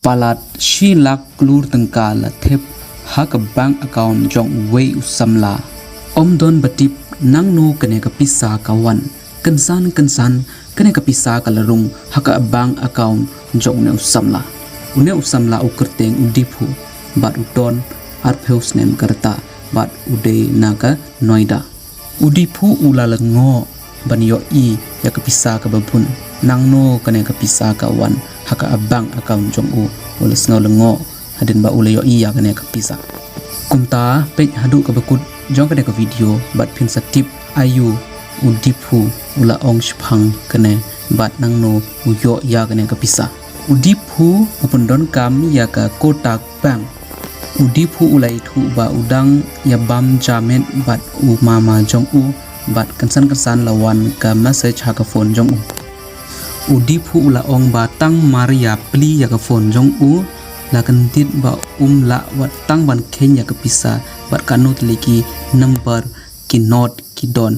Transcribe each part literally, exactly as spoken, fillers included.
Palat shi lak klur tyngka la thep ha ka bank account jong uwei u samla. Ym don ba tip nangno kane ka pisa ka wan. Kynsan kynsan kane ka pisa ka la rung ha ka bank account jong une u samla. Une u samla u kyrteng u Diphu bad u don arphew snem ka rta bad u dei na ka Noida. U Diphu u la lyngngoh ban ïohi ïa ka pisa kaba bun. Nangno kane ka pisa ka wan ha ka bank account jong u, u la sngew lyngngoh hadien ba u la ïohi ïa kane ka pisa. Kumta peit haduh kaba kut jong kane ka video bad phin sa tip aïu u Diphu u la ong shaphang kane bad nangno u ïoh ïa kane ka pisa. U Diphu u pyndonkam ïa ka Kotak Bank. U Diphu u la ïathuh ba u dang ïa bam jamet bad u mama jong u bad kynsan kynsan la wan ka message ha ka phone jong u. U Diphu u la ong ba tang mar ïa plie ïa ka phone jong u la kyndit ba um lah wat tang ban kheiñ ïa ka pisa bad kano tylli ki number ki note ki don.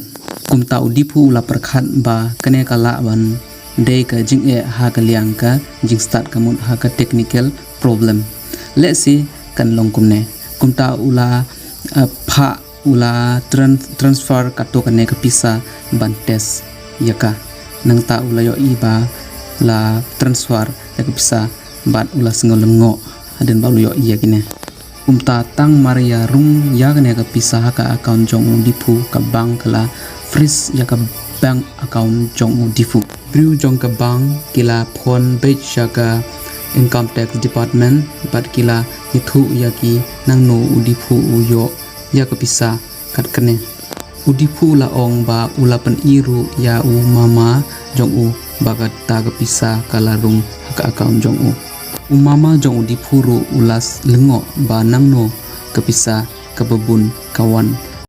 Kumta u Diphu u la pyrkhat ba kane ka lah ban dei ka jingeh ha ka liang ka jingstad ka mut ha ka technical problem. Lehse kan long kumne. Kumta u la uh, phah u la tran- transfer kato kane ka pisa ban test ïa ka. Nangta u la ïohi ba la transfer ïa ka pisa bad u la sngew lyngngoh hadien ba u la ïohi ïa kine. Kumta tang mar ïa rung ïa kane ka pisa ha ka account jong u Diphu ka bank ka la freeze ïa ka bank account jong u Diphu. Briew jong ka bank ki la phone beit sha ka income tax department bad ki la ïathuh ïa ki nangno u Diphu u ïoh ïa ka pisa kat kane. U Diphu u la ong ba u la pyni ruh ïa u mama jong u ba kata ka pisa ka la rung ha ka account jong u. U mama jong u Diphu ruh u la lyngngoh ba nangno ka pisa kaba bun ka wan